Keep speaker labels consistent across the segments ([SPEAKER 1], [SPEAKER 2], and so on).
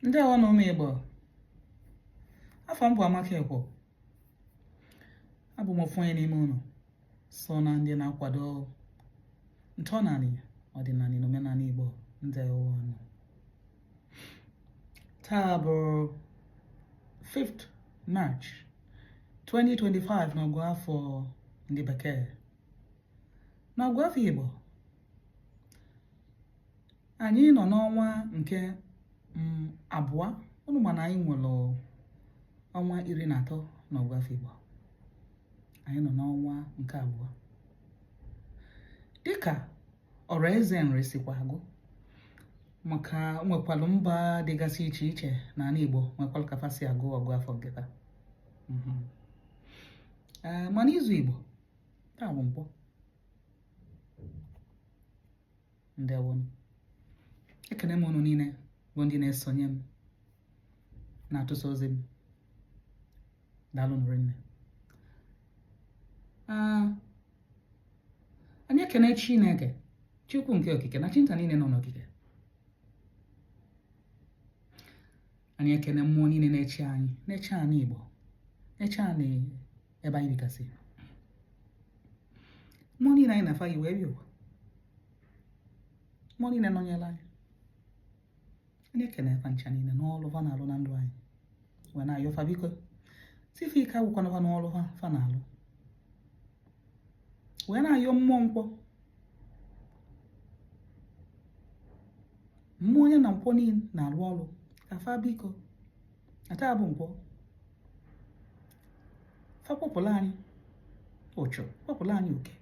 [SPEAKER 1] Ndewonụ ụmụ Igbo. Afa m bụ Amaka Ekwo. Abụ m ofu onye n'ime unu so na ndị na-akwado ntọnanị, ọdịnanị na omenanị Igbo. Ndewonụ. Taa bụ 5th March 2025 n'ọgụ afọ ndị bekee. N'ọgụ afọ Igbo, anyị nọ n'ọnwa nke abụọ. Unu ma na anyị nwere ọnwa 13 n'ọgụ afọ Igbo. Anyị nọ n'ọnwa nke abụọ. Dịka ọra eze Nri sikwa agụ, maka nwekwalụ mba dịgasị iche iche n'ala Igbo nwekwalụ ka fa si agụ ọgụ afọ nke fa. Mana izu Igbo taa bụ nkwọ. Ndewonụ. Ekene m unu niile bụ ndị na-esonye m na-atụsa ozi m. Daalụnụ rinne. Anyị ekene Chineke, Chukwu nke okike na chi nta niile nọ n'okike. Anyị ekene mmụọ niile na-eche anyị, na-eche anị Igbo, na-eche anị ebe anyị bigasị. Mmụọ niile anyị na fa yi wee bịa ụwa, mmụọ niile nọnyere anyị, anyị ekene fa ncha niile n'ọlụ fa na-alụ na ndụ anyị, wee na-ayọ fa biko sị fa ike agwụkwana fa n'ọlụ fa na-alụ, wee na-ayọ mmụọ nkwọ, mmụọ onye na nkwọ niile na-alụ ọlụ ka fa biko na taa bụ nkwọ fa kwọpụla anyị ụchụ, kwọpụla anyị oke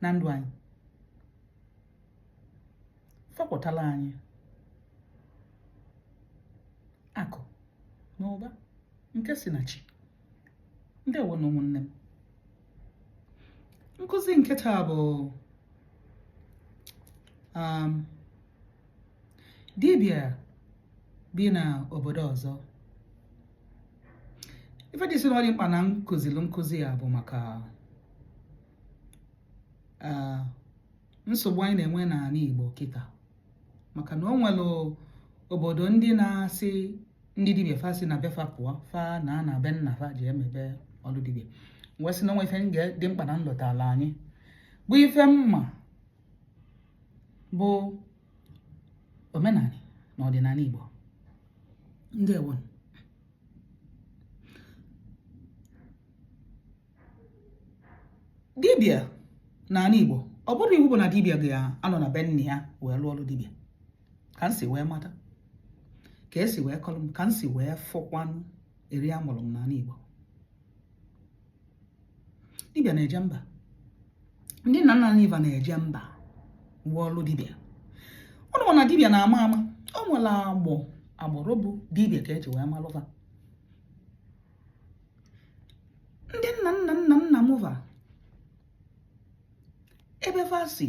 [SPEAKER 1] na ndụ anyị, fa kwọtala anyị akụ na ụba nke si na chi. Ndewonụ ụmụnne m. Nkụzi nke taa bụ dibịa bi na obodo ọzọ. Ife dị sị na ọ dị mkpa na m kụziri nkụzi ya bụ maka nsogbu anyị na-enwe n'ala Igbo kịta, maka na o nwere obodo ndị na-asị ndị dibịa fa si na be fa pụọ, fa na na be nna fa ji emebe ọlụ dibịa. Wee sị na o nwe ife dị mkpa na m lọtala anyị bụ ife mma bụ omenala na ọdịnala Igbo. Ndewo. Dibịa n'ala Igbo, ọ bụrọ iwu bụ na dibịa ga-anọ na be nna ya wee lụọ ọrụ dibịa. Ka m si wee mata, ka esi wee kọrọ m, ka m si wee fụkwanụ eri a mụrụ m n'ala Igbo, dibịa na-eje mba, ndị nna nna anyị va na-eje mba rụọ ọrụ dibịa. Ụnụ ma na dibịa na-ama ama, o nwere agbụ agbụrụ bụ dibịa ka eji wee malụ fa. Ndị nna nna nna nna m va ebe fa si,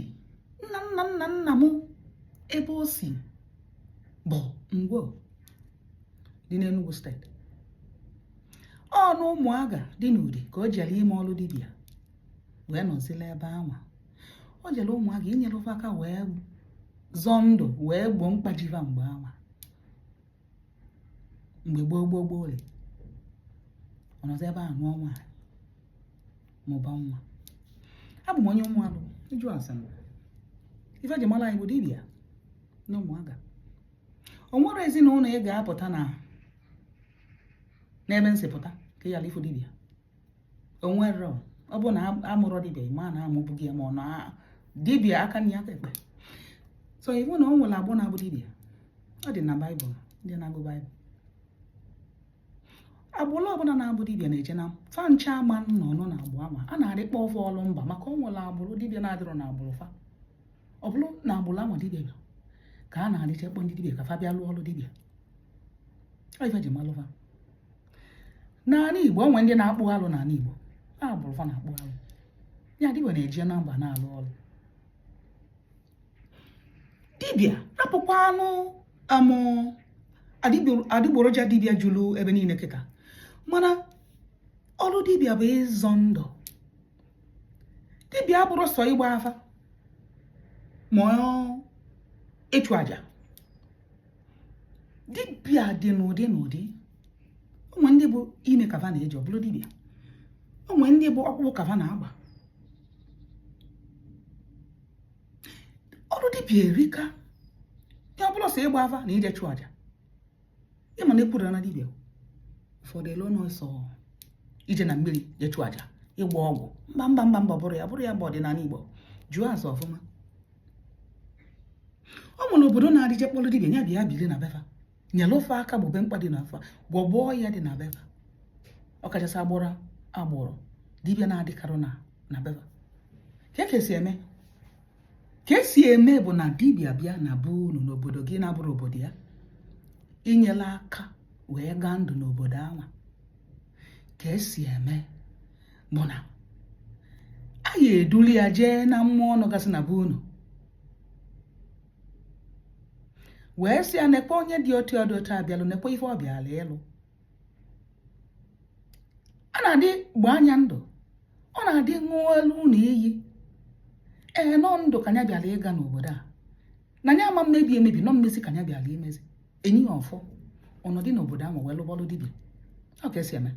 [SPEAKER 1] nna nna nna nna m ebe o si bụ Ngwo dị n'Enugu steeti. Ọ na Ụmụaga dị n'Udi ka o jere ime ọrụ dibịa wee nọzila ebe anwa. O jere Ụmụaga inyere fa aka wee zọọ ndụ wee gboo mkpa ji va mgbe anwa, mgbe gboo gboo gboo ole. Ọ nọzi ebe a nụọ nwaanyị mụba nwa. Abụ m onye Ụmụalụ, ịjụ ase m. Ife eji mara anyị bụ dibịa na Ụmụaga. O nwere ezinụlọ ị ga-apụta na n'ebe m si pụta ka ị ghara ịfụ dibịa. O nwere, ọ bụ na amụrọ dibịa, ma na amụbụghị ya, ma ọ na dibịa aka nri aka ekpe. So ịhụ na o nwere agbụ na-abụ dibịa, ọ dị na Baịbụl, ndị na-agụ Baịbụl. Agbụrụ ọbụla na-abụ dibịa na-eje na fa ncha ama nọ nọ na agbụ anwa a na-adị kpọọ fa ọlụ mba, maka o nwere agbụrụ dibịa na-adịrọ na agbụrụ fa. Ọ bụrụ na agbụrụ anwa dibịa bịa ka a na-adịche kpọ ndị dibịa ka fa bịa lụọ ọlụ dibịa. Ọ ife ji malụ fa. N'ala Igbo, o nwere ndị na-akpụ alụ n'ala Igbo, agbụrụ fa na-akpụ alụ. Ya dibịa na-eje na mba na-alụ ọlụ dibịa. Rapụkwa anụ amụ adịgboroja dibịa juru ebe niile kịta, mana ọrụ dibịa bụ ịzọ ndụ. Dibịa abụrọ sọ ịgba afa ma Ịchụ aja dibịa dị n'ụdị n'ụdị. O nwe ndị bụ ime ka fa na-eji ọ bụrụ dibịa, o nwe ndị bụ ọkpụkpụ ka fa na-agba. Ọrụ dibịa erika. Ya ọ bụrọ sọ ịgba afa na ije chụ aja. Ịma na ekwuru na dibịa ụfọdụ elu na sọ ije na mmiri je chụ aja, ịgwọ ọgwụ. Mba, mba, mba, mba, bụrụ ya bụrụ ya bụ ọdịnala Igbo. Jụọ ase ọfụma. Ọ nwere obodo na-adị je kpọrọ dibịa ya bịa bili na be fa, nyere fa aka gbobe mkpa dị na fa, gwọgbọọ ya dị na be fa, ọkachasị agbụrụ agbụrụ dibịa na-adịkarụ na be fa. Ka esi eme ka esi eme bụ na dibịa bịa na be unu n'obodo gị na-abụrọ obodo ya, inyela aka wee gaa ndụ n'obodo anwa. Ka esi eme bụ na a ya eduli ya jee na mmụọ nọgasị na be unu, wee sị ya nekwa onye dị otu dị otu abịalụ, nekwa ife ọ bịala ịlụ. A na-adị gbaa anya ndụ, ọ na-adị ṅụọ elu unu iyi, ee, nọ ndụ ka nya bịara ịga n'obodo a, na nya ama mmebi emebi, nọ mmezi ka nya bịara imezi. Enyi ya ọfọ ọnọdụ n'obodo ahụ wee lụbọlụ dibịa. Ọ ka esi eme.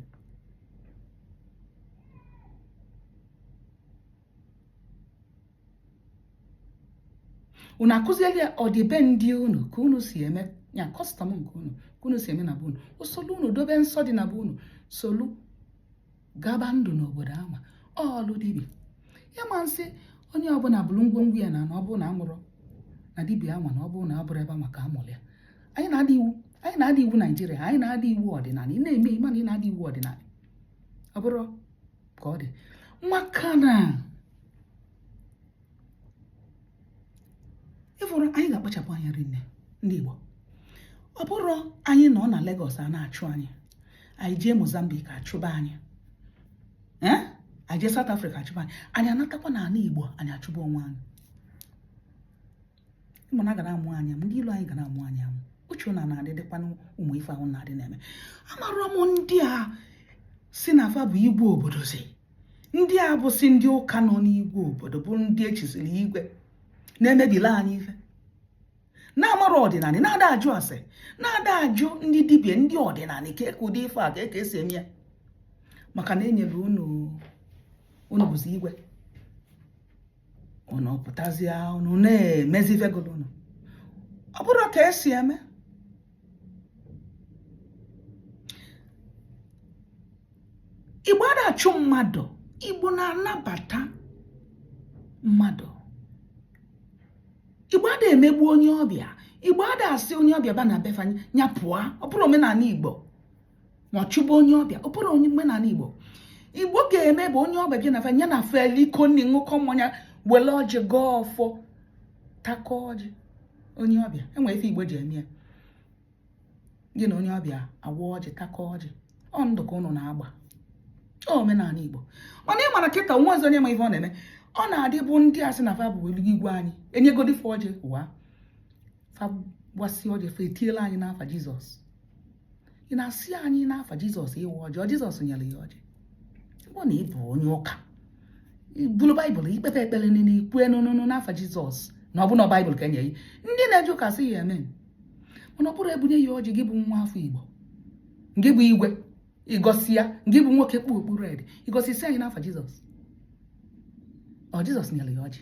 [SPEAKER 1] Unu akụziela ya ọdịbendị unu, ka unu si eme ya, custom nke unu, ka unu si eme na be unu, usoro unu dobe nsọ dị na be unu, solu gaba ndụ n'obodo ahụ. Ọlụ dibịa ya ma nsị onye ọbụla bụrụ ngwongwo ya na ọ bụrụ na amụrụ na dibịa anwa, na ọ bụrụ na abụrụ ebe anwa ka amụrụ ya. Anyị na-ada iwu, anyị na-ada iwu Naijiria, anyị na-ada iwu ọdịnala. Ị na-eme ịma na ị na-ada iwu ọdịnala, ọ bụrụ ka ọ dị, maka na ịfụrụ anyị ga-akpachapụ anya rinne ndị Igbo. Ọ bụrụ anyị nọ na Lagos a na-achụ anyị, anyị jee Mozambique achụba anyị, anyị jee South Africa achụba anyị, anyị anatakwa n'ala Igbo anyị achụba onwe anyị. Ịmụ na ga na-amụ anyị amụ, ndị ilo anyị ga na-amụ anyị amụ. Uche na na-adị dịkwanụ ụmụ ife ahụ na-adị na-eme. Amarọ m ndị a si na fa bụ igwe obodo, si ndị a bụ si ndị ụka nọ n'igwe obodo bụ ndị echisiri igwe na-emebila anyị ife, na-amara ọdịnala, na-ada ajụ ase, na-ada ajụ ndị dibịa ndị ọdịnala ka eke ụdị ife a ka eke esi eme ya, maka na enyere unu, unu bụzi igwe, unu pụtazie unu na-emezi ife gụrụ unu. Ọ bụrụ ka esi eme. Igbo ada achụ mmadụ, Igbo na-anabata mmadụ. Igbo ada emegbu onye ọbịa, Igbo ada asị onye ọbịa ba na be fa nya pụọ. Ọ bụrụ omenala Igbo ma ọ chụba onye ọbịa, ọ bụrụ onye omenala Igbo. Igbo ga-eme bụ onye ọbịa bịa na fa, nya na fa elikọ nri, ṅụkọ mmanya, were ọjị gọọ ọfọ, takọ ọjị. Onye ọbịa enwere ife Igbo ji eme ya, gị na onye ọbịa awa ọjị, takọ ọjị, ọ ndụ ka ụnụ na-agba, ọ omenala Igbo. Mana ị mara kịta nwa ọzọ onye ma ife ọ na-eme, ọ na-adịbụ ndị a sị na fa bụ igwe anyị enyegodi fa ọjị wa fa gbasi ọjị, fa etiela anyị n'afa Jizọs. Ị na-asị anyị n'afa Jizọs ịwa ọjị, ọ Jizọs nyere ya ọjị? Bụ na ị bụ onye ụka, buru Baịbụl ikpepe ekpere niile ikwue n'ọnụnụ n'afa Jizọs, na ọ bụ na Baịbụl ka enye ya, ndị na-eje ụka sị ya amen. Mana ọ bụrụ ebunye ya ọjị, gị bụ nwa afọ Igbo, gị bụ igwe, igosi ya, gị bụ nwoke kpu okpu red, igosi si anyị n'afa Jizọs, ọ Jizọs nyere ya ọjị?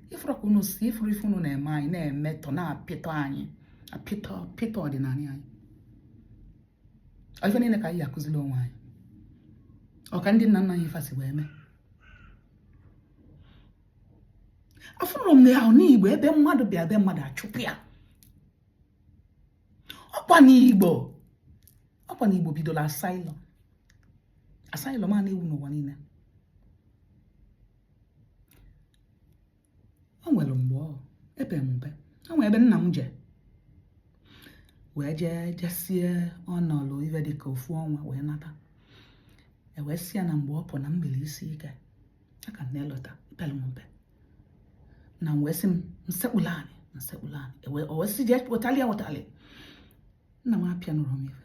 [SPEAKER 1] Ifuru ka unu si ifuru ife unu na-eme anyị, na-emetọ, na-apịtọ anyị, apịtọ pịtọ ọdịnala anyị. Ife niile ka anyị akụziri onwe anyị, ọka ndị nna nna anyị fa si wee mee. Afụrụ m na ya n'Igbo ebe mmadụ bịa ebe mmadụ achụpụ ya. Ọkwa n'Igbo, ọkwa n'Igbo bidoro asylum, asylum a na-ewu n'ụwa niile. O nwere mgbe ọ epe m mpe, o nwere ebe nna m je wee jee jesie ọnọlụ ife dịka ofu ọnwa wee nata. E wee sị ya na mgbe ọ pụ na mmiri isi ike aka m na-elota epere m mpe na m wee sị m nsekpụla anyị, nsekpụla anyị. O wee sị jee wetali ya, wetali. Nna m apịa nụrụ m ife,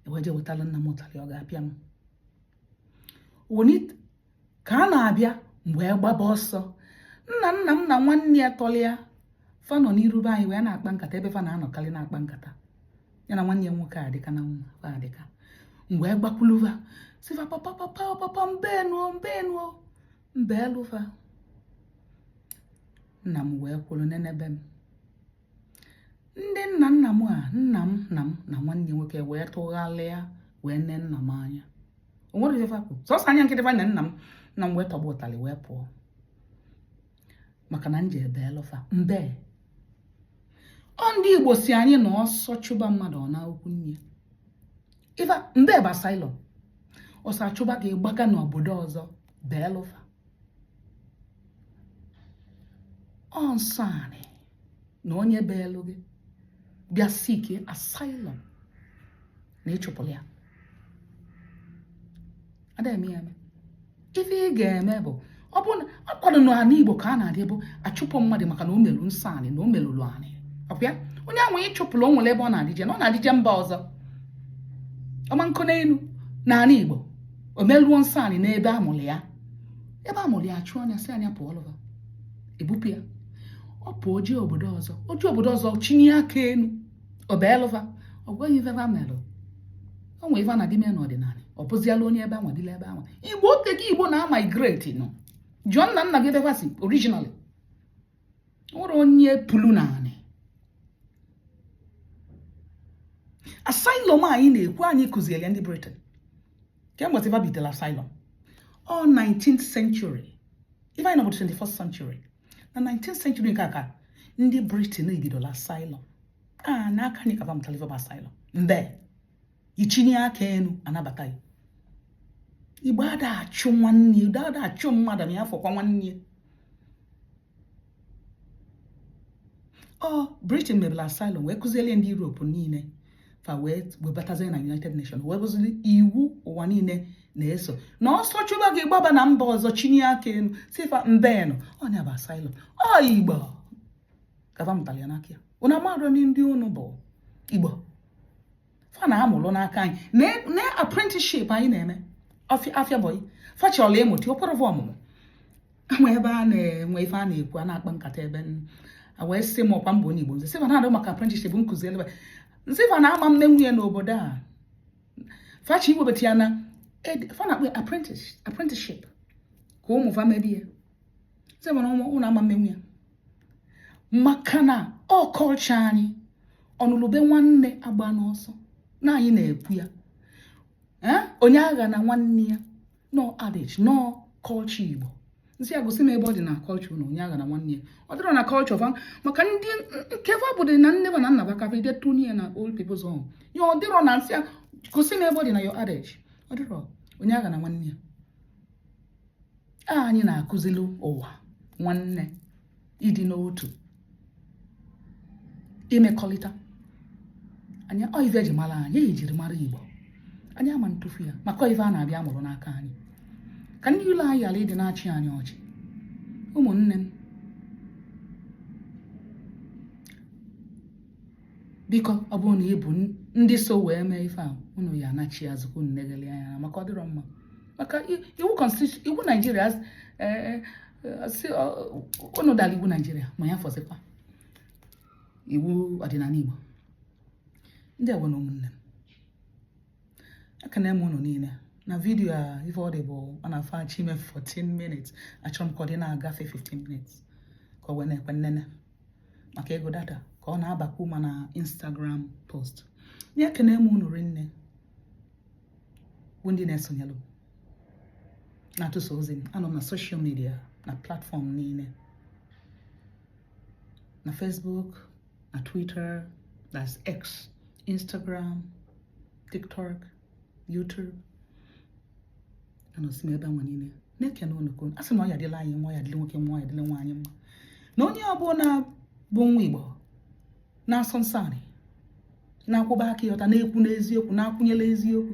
[SPEAKER 1] e wee jee wetala nna m ụtalị ọ ga-apịa m ka a na-abịa. Mgbe gbaba ọsọ, nna nna m na nwanne ya tọrọ ya Fa nọ n'iru be anyị wee na-akpa nkata ebe fa na-anọkarị na-akpa nkata. Ya na nwanne ya nwoke adịka na nwa fa adịka. M wee gbakwulu fa, sị fa, papa, papa, papa, mbenuo, mbenuo, mbeelu fa. Nna m wee kwuru nenebe m. Ndị nna nna m a, nna m na m na nwanne nwoke wee tụgharịa wee nee nna m anya. O nwere ife fa kwu, sọsọ anya nkịtị fa na nna m. Nna m wee tọgbọ ụtalị wee pụọ maka na m ji ebeelụ fa mbe. Ọ ndị Igbo si anyị na ọsọ chụba mmadụ ọ naa okwu nne. Ife mbe bụ asylum. Ọsọ achụba gị gbaga n'obodo ọzọ beelụ fa. Ọ nsọ anị na onye beelụ gị bịa seek asylum na ịchụpụrụ ya. Ada eme ya eme. Ife ị ga-eme bụ, ọ bụrụ na akwado n'ala Igbo ka a na-adị bụ achụpụ mmadụ maka na o merụ nsọ anị na o merụrụ anị, ọkwa ya onye ahụ ịchụpụrụ o nwere ebe ọ na-adịje na ọ na-adịje mba ọzọ ọma nkụ n'elu n'ala Igbo, o merụọ nsọ anị n'ebe a mụrụ ya, ebe a mụrụ ya, achụọ anya sị anya pụọ lụva, ebupụ ya, ọ pụọ jee obodo ọzọ, o jee obodo ọzọ chinye aka enu obeelụva, ọ gwaghị ife va merụ. O nwere ife a na-adị mee n'ọdịnala, ọ bụziala onye ebe anwa dịla ebe anwa. Igbo otego Igbo na-migrate nọ, jụọ nna nna gị ebe fa si originally. Nwere onye pụrụ naanị asylum anyị na-ekwu, anyị kụziere ndị Britain kemgbe fa bitere asylum ọ 19th century, ife anyị nọ bụ 21st century. Na 19th century nke a ka ndị Britain ebidola asylum a n'aka anyị ka fa mụtara ife bụ asylum. Mgbe ichinye aka enu anabata ya. Igbo ada achụ nwanne, Igbo ada achụ mmadụ ma ya fọkwa nwanne. Ọ Britain mebere asylum wee kụziele ndị Europe niile, fa wee webatazie na United Nations wee bụziri iwu ụwa niile na-eso na ọsọ chụba gị gbaba na mba ọzọ chinye aka enu si fa mbenụ. Ọnya bụ asylum. Ọ Igbo ka fa mụtara ya n'aka ya. Unu amarọ ndị unu bụ Igbo, fa na-amụlụ n'aka anyị na apprenticeship anyị na-eme afịa boy fa chọrọ ịmụta okporo ọmụmụ ama ebe a na-enwe ife a na-ekwu a na-akpa nkata ebe a wee sị m ọkwa mbụ onye Igbo nze sị fa na-adụ maka apprenticeship nkụzi ebe nsị fa na-ama mme nwunye n'obodo a fachi iwebata ya na fa na-akpọ apprenticeship ka ụmụ fa mebie sị mana ụnụ ama mme nwunye maka na ọ culture anyị ọnụlube nwanne agba n'ọsọ na anyị na-ekwu ya onye agha na nwanne ya no adage no culture Igbo. Nsị ya gosi m ebe ọ dị na culture ụnụ onye agha na nwanne ya ọ dịrọ na culture fa maka ndị nke fa bụ dị na nne ba na nna ba ka ide tụnye na old people's home ya ọ dịrọ na nsị ya gosi m ebe ọ dị na your adage ọ dịrọ onye agha na nwanne ya. Anyị na-akụzili ụwa nwanne ịdị n'otu imekọrịta anyị ọ ife eji mara anyị ejiri mara Igbo anyị ama ntụfu ya maka ife a na-abịa amụrụ n'aka anyị ka ndị ụlọ anyị ghara ịdị na-achị anyị ọchị. Ụmụnne m biko ọ bụrụ na ị bụ ndị so wee mee ife a unu ya anachi azụ ka unu negele anya maka ọ dịrọ mma maka iwu constitution iwu Naijiria si unu dara iwu Naijiria ma ya fọzikwa iwu ọdịnala Igbo. Ndị a na ụmụnne m ekene m unu niile na vidiyo a ife ọ dị bụ ọ na-afọ achọ ime 14 minutes achọrọ m ka ọ dị na-agafe 15 minutes ka ọ wee na-ekwe nnene maka ego data ka ọ na-abakwu ma na Instagram post. Nye ekene m unu rinne bụ ndị na-esonyelụ na-atụsa ozi m. Anọ m na social media na platform niile na Facebook, na Twitter, that's X, Instagram, TikTok, YouTube. Anọsi m ebe anwa niile na-ekene unu ka a sị na ọ ya adịla anyị nwa ya adịla nwoke nwa ya adịla nwaanyị mma na onye ọbụla bụ nwa Igbo na-asọ nsọ anị na-akwụba aka ịghọta na-ekwu n'eziokwu na-akwụnyela eziokwu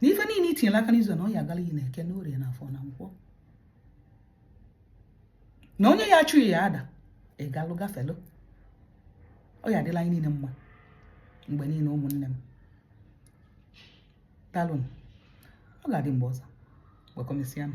[SPEAKER 1] na ife niile itinyere aka n'izu na ọ ya agala iyi na eke na orie na afọ na nkwọ na onye ya achụghị ya ada ịgalụ gafelụ ọ ya adịla anyị niile mma mgbe niile ụmụnne m. Daalụnụ, ọ ga-adị mgbe ọzọ. Gwakọmesịa m.